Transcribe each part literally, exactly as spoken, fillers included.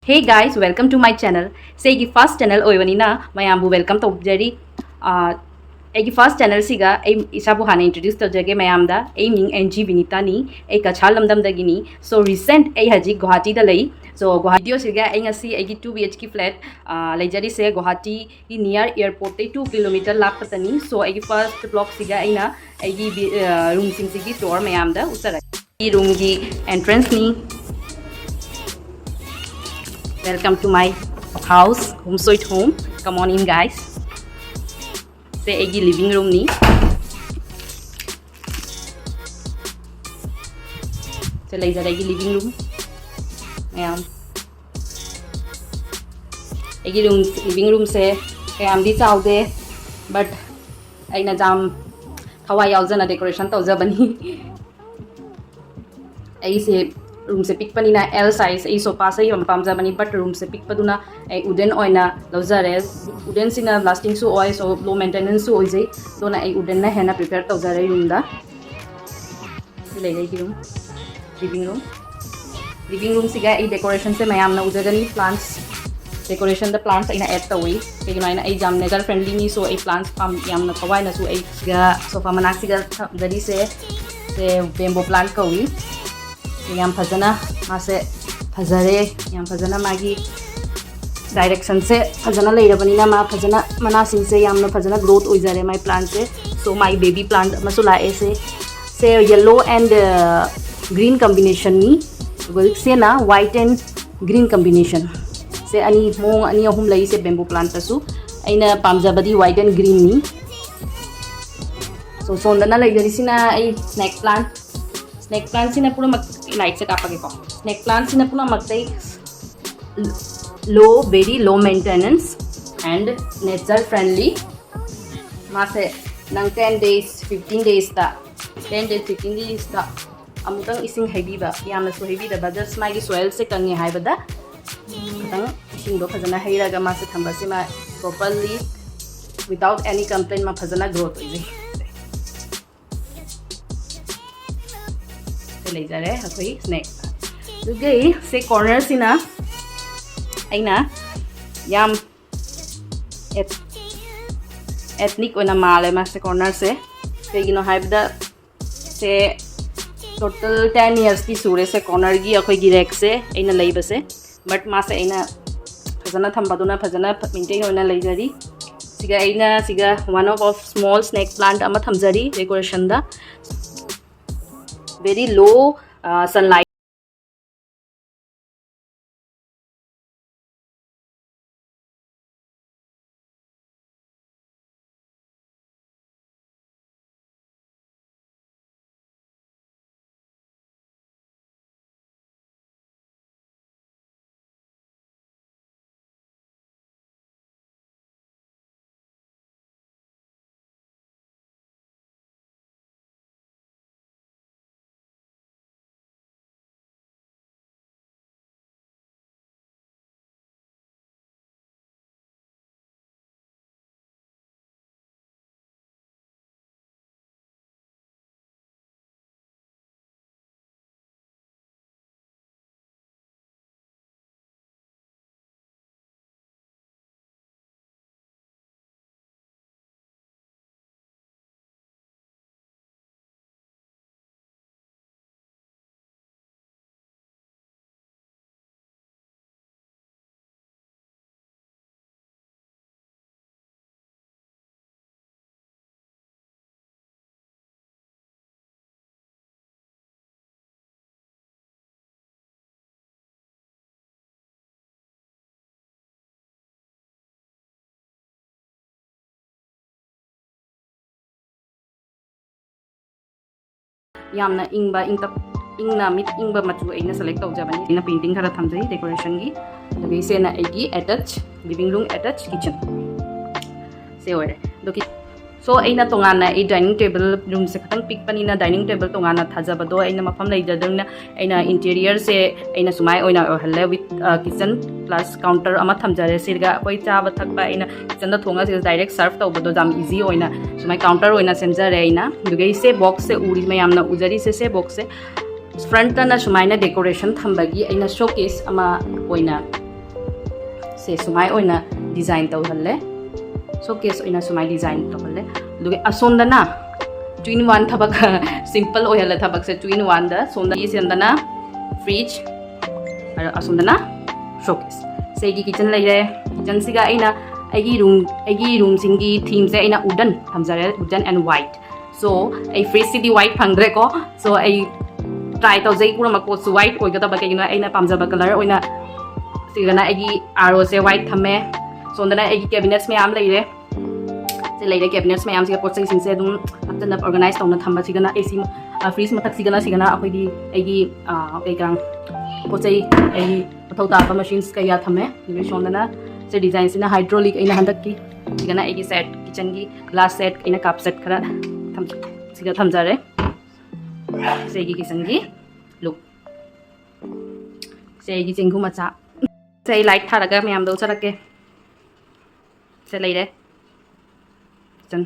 Hey guys, welcome to my channel. ꯁꯤ ꯑꯩꯒꯤ first channel ꯑꯣꯏꯕꯅꯤꯅ ꯃꯌꯥꯝꯕꯨ welcome ꯇꯧꯖꯔꯤ꯫ ꯑꯥ, ꯑꯩꯒꯤ first channel ꯁꯤꯒ ꯑꯩ ꯏꯁꯥꯕꯨ ꯍꯥꯟꯅ introduce ꯇꯧꯖꯒꯦ ꯃꯌꯥꯝꯗ꯫ ꯑꯩ ꯃꯤꯡ ꯑꯦꯟ ꯖꯤ ꯕꯤꯅꯤꯇꯥꯅꯤ꯫ ꯑꯩ ꯀꯁꯥꯔ ꯂꯝꯗꯝꯗꯒꯤꯅꯤ꯫ So recent ꯑꯩ ꯍꯧꯖꯤꯛ ꯒꯨꯋꯥꯍꯥꯇꯤꯗ ꯂꯩ꯫ So ꯒꯨꯋꯥꯍꯥꯇꯤ ꯁꯤꯒ ꯑꯩ ꯉꯁꯤ ꯑꯩꯒꯤ two B H K flat, ꯑꯥ, ꯂꯩꯖꯔꯤꯁꯦ ꯒꯨꯋꯥꯍꯥꯇꯤꯒꯤ near airport ꯇꯩ two kilometer ꯂꯥꯞꯄꯇꯅꯤ꯫ So ꯑꯩꯒꯤ first vlog ꯁꯤꯒ ꯑꯩꯅ ꯑꯩꯒꯤ ꯕꯤ-, ꯑꯥ, room ꯁꯤꯡꯁꯤꯒꯤ tour ꯃꯌꯥꯝꯗ ꯎꯠꯆꯔꯛꯀꯦ꯫ ꯑꯩꯒꯤ room ꯒꯤ entrance ꯅꯤ꯫ Welcome to my house, home sweet home. Come on in, guys. ꯁꯦ ꯑꯩꯒꯤ living room ꯅꯤ꯫ ꯁꯦ ꯂꯩꯖꯔꯦ ꯑꯩꯒꯤ living room ꯃꯌꯥꯝ꯫ ꯑꯩꯒꯤ room, living room ꯁꯦ ꯀꯌꯥꯝꯗꯤ ꯆꯥꯎꯗꯦ, but ꯑꯩꯅ ꯌꯥꯝ ꯊꯋꯥꯏ ꯌꯥꯎꯖꯅ decoration ꯇꯧꯖꯕꯅꯤ꯫ ꯑꯩꯁꯦ room ꯁꯦ ꯄꯤꯛꯄꯅꯤꯅ L size, ꯑꯩ sofa ꯁꯦ ꯌꯥꯝ ꯄꯥꯝꯖꯕꯅꯤ, but room ꯁꯦ ꯄꯤꯛꯄꯗꯨꯅ ꯑꯩ wooden ꯑꯣꯏꯅ ꯂꯧꯖꯔꯦ꯫ Wooden ꯁꯤꯅ lasting ꯁꯨ ꯑꯣꯏ, so low maintenance ꯁꯨ ꯑꯣꯏꯖꯩ, ꯑꯗꯨꯅ ꯑꯩ wooden ꯅ ꯍꯦꯟꯅ prefer ꯇꯧꯖꯔꯦ room ꯗ꯫ ꯁꯤ ꯂꯩꯔꯦ ꯑꯩꯒꯤ room, living room꯫ Living room ꯁꯤꯒ ꯑꯩ decoration ꯁꯦ ꯃꯌꯥꯝꯅ ꯎꯖꯒꯅꯤ, plants, decoration ꯗ plants ꯑꯩꯅ add ꯇꯧꯏ꯫ ꯀꯩꯒꯤꯅꯣ ꯍꯥꯏꯅ ꯑꯩ ꯌꯥꯝ nature friendly ꯃꯤ, so ꯑꯩ plants ꯄꯥꯝ-, ꯌꯥꯝꯅ ꯊꯋꯥꯏꯅꯁꯨ ꯑꯩ ꯁꯤꯒ sofa ꯃꯅꯥꯛꯁꯤꯒ ꯊꯝꯖꯔꯤꯁꯦ, ꯁꯦ bamboo plant ꯀꯧꯏ꯫ ꯁꯦ ꯌꯥꯝ ꯐꯖꯅ ꯃꯥꯁꯦ ꯐꯖꯔꯦ, ꯌꯥꯝ ꯐꯖꯅ ꯃꯥꯒꯤ direction ꯁꯦ ꯐꯖꯅ ꯂꯩꯔꯕꯅꯤꯅ ꯃꯥ ꯐꯖꯅ, ꯃꯅꯥꯁꯤꯡꯁꯦ ꯌꯥꯝꯅ ꯐꯖꯅ growth ꯑꯣꯏꯖꯔꯦ my plant say. So my baby plant ꯑꯃꯁꯨ ꯂꯥꯛꯑꯦ ꯁꯦ꯫ ꯁꯦ yellow and, uh, green combination ꯅꯤ꯫ ꯑꯗꯨꯒ ꯁꯤꯅ white and green combination꯫ ꯁꯦ ꯑꯅꯤ, ꯃꯑꯣꯡ ꯑꯅꯤ ꯑꯍꯨꯝ ꯂꯩ ꯁꯦ bamboo plant ꯇꯁꯨ꯫ ꯑꯩꯅ ꯄꯥꯝꯖꯕꯗꯤ white and green ꯅꯤ꯫ So ꯁꯣꯝꯗꯅ ꯂꯩꯖꯔꯤꯁꯤꯅ ꯑꯩ snake plant꯫ Snake plant ꯁꯤꯅ ꯄꯨꯝꯅꯃꯛ, light ꯁꯦ ꯀꯥꯞꯄꯒꯦꯀꯣ꯫ Snake plant ꯁꯤꯅ ꯄꯨꯝꯅꯃꯛꯇꯩ low, very low maintenance and nature friendly꯫ ꯃꯥꯁꯦ ꯅꯪ ten days, fifteen days ꯇ, ten days, fifteen days ꯇ ꯑꯃꯨꯛꯇꯪ ꯏꯁꯤꯡ ꯍꯩꯕꯤꯕ, ꯌꯥꯝꯅꯁꯨ ꯍꯩꯕꯤꯗꯕ, just ꯃꯥꯒꯤ soil ꯁꯦ ꯀꯪꯉꯦ ꯍꯥꯏꯕꯗ ꯈꯤꯇꯪ ꯏꯁꯤꯡꯗꯣ ꯐꯖꯅ ꯍꯩꯔꯒ ꯃꯥꯁꯦ ꯊꯝꯕꯁꯤꯃ properly, without any complaint, ꯃꯥ ꯐꯖꯅ growth ꯑꯣꯏꯖꯩ꯫ ꯁꯤ ꯂꯩꯖꯔꯦ ꯑꯩꯈꯣꯏ snake꯫ ꯑꯗꯨꯒꯤ ꯁꯤ corner ꯁꯤꯅ ꯑꯩꯅ ꯌꯥꯝ ethnic ꯑꯣꯏꯅ ꯃꯥꯜꯂꯦ ꯃꯥꯁꯦ, corner ꯁꯦ꯫ ꯀꯩꯒꯤꯅꯣ ꯍꯥꯏꯕꯗ ꯁꯦ total ten years ꯀꯤ ꯁꯨꯔꯦ ꯁꯦ, corner ꯒꯤ ꯑꯩꯈꯣꯏꯒꯤ rack ꯁꯦ ꯑꯩꯅ ꯂꯩꯕꯁꯦ꯫ But ꯃꯥꯁꯦ ꯑꯩꯅ ꯐꯖꯅ ꯊꯝꯕꯗꯨꯅ ꯐꯖꯅ maintain ꯑꯣꯏꯅ ꯂꯩꯖꯔꯤ꯫ ꯁꯤꯒ ꯑꯩꯅ ꯁꯤꯒ one of small snake plant ꯑꯃ ꯊꯝꯖꯔꯤ decoration ꯗ꯫ Very low sunlight꯫ ꯌꯥꯝꯅ ꯏꯪꯕ, ꯏꯪ ꯇꯞ ꯏꯪꯅ ꯃꯤꯠ ꯏꯪꯕ ꯃꯆꯨ ꯑꯩꯅ select ꯇꯧꯖꯕꯅꯤ꯫ ꯑꯩꯅ painting ꯈꯔ ꯊꯝꯖꯩ decoration ꯒꯤ꯫ ꯑꯗꯨꯒ ꯏꯆꯦꯅ ꯑꯩꯒꯤ attached living room, attached kitchen ꯁꯦ ꯑꯣꯏꯔꯦ꯫ ꯑꯗꯨꯒꯤ so ꯑꯩꯅ ꯇꯣꯉꯥꯟꯅ ꯑꯩ dining table room ꯁꯦ ꯈꯤꯇꯪ ꯄꯤꯛꯄꯅꯤꯅ dining table ꯇꯣꯉꯥꯟꯅ ꯊꯥꯖꯕꯗꯣ ꯑꯩꯅ ꯃꯐꯝ ꯂꯩꯖꯗꯕꯅꯤꯅ ꯑꯩꯅ interior ꯁꯦ ꯑꯩꯅ ꯁꯨꯃꯥꯏ ꯑꯣꯏꯅ ꯑꯣꯏꯍꯜꯂꯦ꯫ With kitchen plus counter ꯑꯃ ꯊꯝꯖꯔꯦ꯫ ꯁꯤꯒ ꯑꯩꯈꯣꯏ ꯆꯥꯕ ꯊꯛꯄ ꯑꯩꯅ kitchen ꯗ ꯊꯣꯡꯉꯒ ꯁꯤꯗ direct serve ꯇꯧꯕꯗꯣ ꯌꯥꯝ easy ꯑꯣꯏꯅ ꯁꯨꯃꯥꯏ counter ꯑꯣꯏꯅ ꯁꯦꯝꯖꯔꯦ ꯑꯩꯅ꯫ ꯑꯗꯨꯒ ꯁꯦ box ꯁꯦ ꯎꯔꯤ ꯃꯌꯥꯝꯅ ꯎꯖꯔꯤꯁꯦ, ꯁꯦ box ꯁꯦ front ꯇꯅ ꯁꯨꯃꯥꯏꯅ decoration ꯊꯝꯕꯒꯤ ꯑꯩꯅ showcase ꯑꯃ ꯑꯣꯏꯅ ꯁꯦ ꯁꯨꯃꯥꯏ ꯑꯣꯏꯅ ꯗꯤꯖꯥꯏꯟ ꯇꯧꯍꯜꯂꯦ꯫ ꯁꯣ ꯀꯦꯁ ꯑꯣꯏꯅ ꯁꯨꯃꯥꯏ ꯗꯤꯖꯥꯏꯟ ꯇꯧꯍꯜꯂꯦ꯫ ꯑꯗꯨꯒ ꯑꯁꯣꯝꯗꯅ two in one ꯊꯕꯛ, ꯁꯤꯝꯄꯜ ꯑꯣꯏꯍꯜꯂꯦ ꯊꯕꯛꯁꯦ, two in one ꯗ꯫ ꯁꯣꯝꯗ ꯁꯤꯗꯅ ꯐ꯭ꯔꯤꯖ, ꯑꯁꯣꯝꯗꯅ ꯁꯣ ꯀꯦꯁ꯫ ꯁꯦ ꯑꯩꯒꯤ ꯀꯤꯆꯟ ꯂꯩꯔꯦ꯫ ꯀꯤꯆꯟꯁꯤꯒ ꯑꯩꯅ ꯑꯩꯒꯤ ꯔꯨꯝ, ꯑꯩꯒꯤ ꯔꯨꯝꯁꯤꯡꯒꯤ ꯊꯤꯝꯁꯦ ꯑꯩꯅ ꯎꯗꯟ ꯊꯝꯖꯔꯦ, ꯎꯗꯟ ꯑꯦꯟ ꯋꯥꯏꯠ꯫ ꯁꯣ ꯑꯩ ꯐ꯭ꯔꯤꯖꯁꯤꯗꯤ ꯋꯥꯏꯠ ꯐꯪꯗ꯭ꯔꯦꯀꯣ꯫ ꯁꯣ ꯑꯩ ꯇ꯭ꯔꯥꯏ ꯇꯧꯖꯩ ꯄꯨꯝꯅꯃꯛ ꯄꯣꯠꯁꯨ ꯋꯥꯏꯠ ꯑꯣꯏꯒꯗꯕ, ꯀꯩꯒꯤꯅꯣ ꯑꯩꯅ ꯄꯥꯝꯖꯕ ꯀꯂꯔ ꯑꯣꯏꯅ꯫ ꯁꯤꯗꯅ ꯑꯩꯒꯤ ꯑꯥꯔ ꯑꯣꯁꯦ ꯋꯥꯏꯠ ꯊꯝꯃꯦ꯫ ꯁꯣꯝꯗꯅ ꯑꯩꯒꯤ ꯀꯦꯕꯤꯅꯦꯠꯁ ꯃꯌꯥꯝ ꯂꯩꯔꯦ꯫ ꯁꯤ ꯂꯩꯔꯦ ꯀꯦꯕꯤꯅꯦꯠꯁ ꯃꯌꯥꯝꯁꯤꯒ ꯄꯣꯠ ꯆꯩꯁꯤꯡꯁꯦ ꯑꯗꯨꯝ ꯍꯥꯞꯆꯤꯟꯅ ꯑꯣꯔꯒꯅꯥꯏꯁ ꯇꯧꯅ ꯊꯝꯕ꯫ ꯁꯤꯗꯅ ꯑꯦ ꯁꯤ, ꯐ꯭ꯔꯤꯖ ꯃꯊꯛꯁꯤꯗꯅ ꯁꯤꯗꯅ ꯑꯩꯈꯣꯏꯒꯤ ꯑꯩꯒꯤ ꯀꯩ ꯀꯔꯥꯡ ꯄꯣꯠ ꯆꯩ ꯑꯩꯒꯤ ꯃꯊꯧ ꯇꯥꯕ ꯃꯦꯁꯤꯟꯁ ꯀꯌꯥ ꯊꯝꯃꯦ꯫ ꯑꯗꯨꯒ ꯁꯣꯝꯗꯅ ꯁꯤ ꯗꯤꯖꯥꯏꯟꯁꯤꯅ ꯍꯥꯏꯗ꯭ꯔꯣꯂꯤꯛ ꯑꯩꯅ ꯍꯟꯗꯛꯀꯤ꯫ ꯁꯤꯗꯅ ꯑꯩꯒꯤ ꯁꯦꯠ, ꯀꯤꯆꯟꯒꯤ ꯒ꯭ꯂꯥꯁ ꯁꯦꯠ ꯑꯩꯅ ꯀꯞ ꯁꯦꯠ ꯈꯔ ꯊꯝ-, ꯁꯤꯗ ꯊꯝꯖꯔꯦ꯫ ꯁꯤ ꯑꯩꯒꯤ ꯀꯤꯆꯟꯒꯤ ꯂꯨꯛ꯫ ꯁꯤ ꯑꯩꯒꯤ ꯆꯦꯡꯒꯨꯝ ꯃꯆꯥ꯫ ꯁꯤ ꯑꯩ ꯂꯥꯏꯠ ꯊꯥꯔꯒ ꯃꯌꯥꯝꯗꯣ ꯎꯠꯆꯔꯛꯀꯦ꯫ ꯁꯤ ꯂꯩꯔꯦ꯫ ꯀꯤꯆꯟ꯫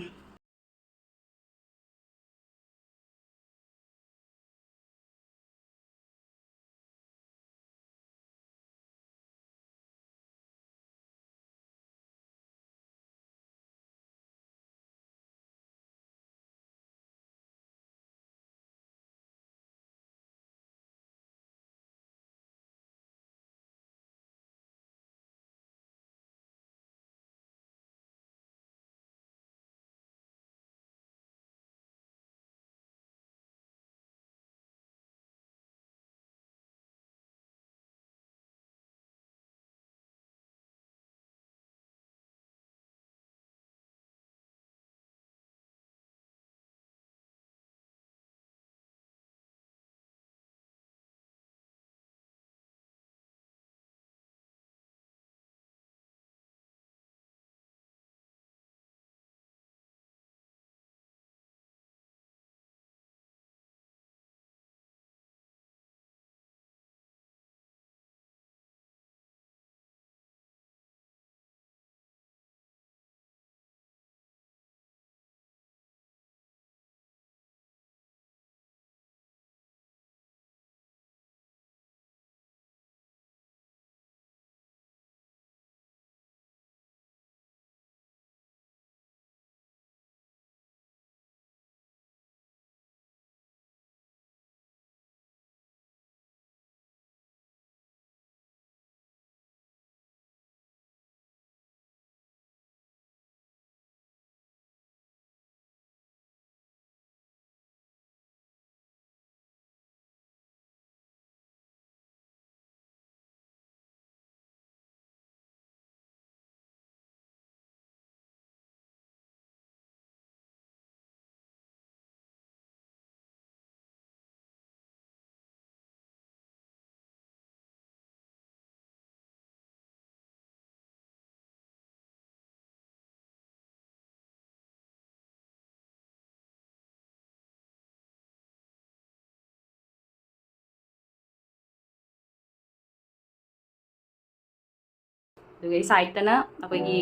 ꯑꯗꯨꯒ ꯑꯩ ꯁꯥꯏꯠꯇꯅ ꯑꯩꯈꯣꯏꯒꯤ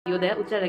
ꯚꯤꯗꯤꯑꯣꯗ ꯎꯠꯆꯔꯦ꯫